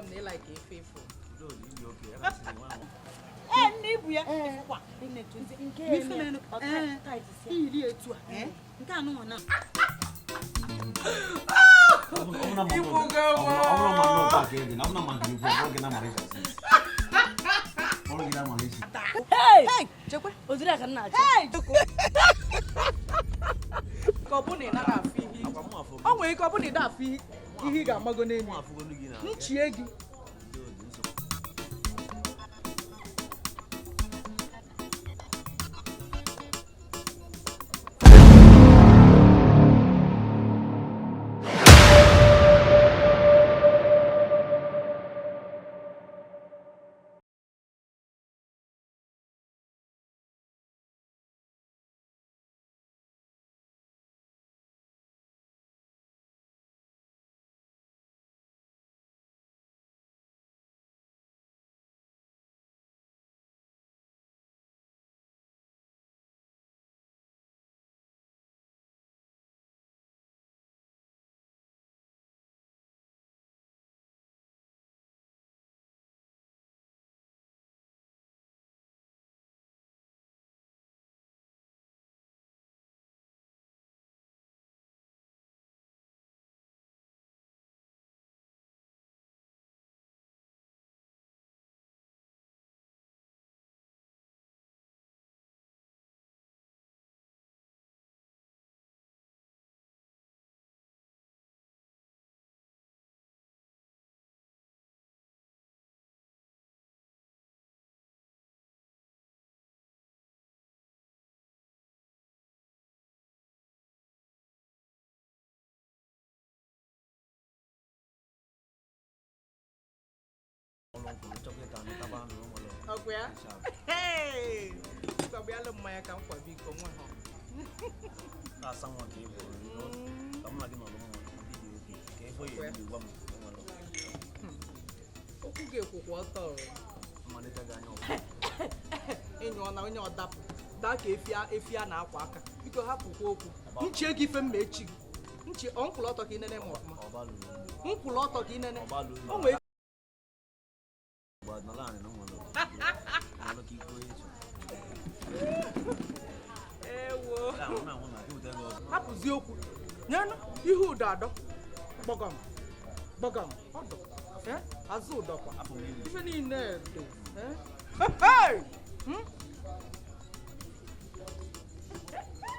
M na ị like ife ịfụ. Ee, nne, ibu ya ịfụkwa Nke ife mere iri etu a nke anụnwa na Ọ bụrụ ma nnọọ paakị ede na ọ bụrụ ma nke ikwu, ọ bụrụ gị na Malaysia since. Ọ bụrụ gị na Malaysia. Hey! Chekwe. Oziri aka nna achọ. Ka ọ bụ na ị naghị afụ ihe, o nwere ike ọ bụ na ị da afụ ihe, ihe ị ga-amago n'elu nchie gị. Ọkwa ya. Hey! Gbagbịalụ mmanya ka m kwado iko nwe ha. Asa nwa ka ị bụ, ka mụ na gị nọrọ mma, obi dị oke ka ebe ya ebido gwa m o nwere. Okwu gị ekwukwa ọtọ o. Mmalite gị anya ọfụma. Ịnyụọ na onye ọdapụ daa ka efi a na-akwa aka. Biko hapụkwa okwu nchie gị, ife mma echi gị nchie ọ nkwụrụ ọtọ ka ị nene ma ọfụma. Ọbalụ. Nkwụrụ ọtọ ka ị nene. Ọbalụ. O nwere. Nọrọ anị na o nwere nọrọ ka iko echi. Ewo. Ahụ na ahụ na eweta gị ọzọ. Hapụzi okwu nyenụ ihe ụdọ adọ gbọgọm gbọgọm ọdọ. Eh? Azụ ụdọkwa. Afọ m iri. Ife niile dị. Eh? Hey!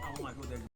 Ahụ maka eweta gị.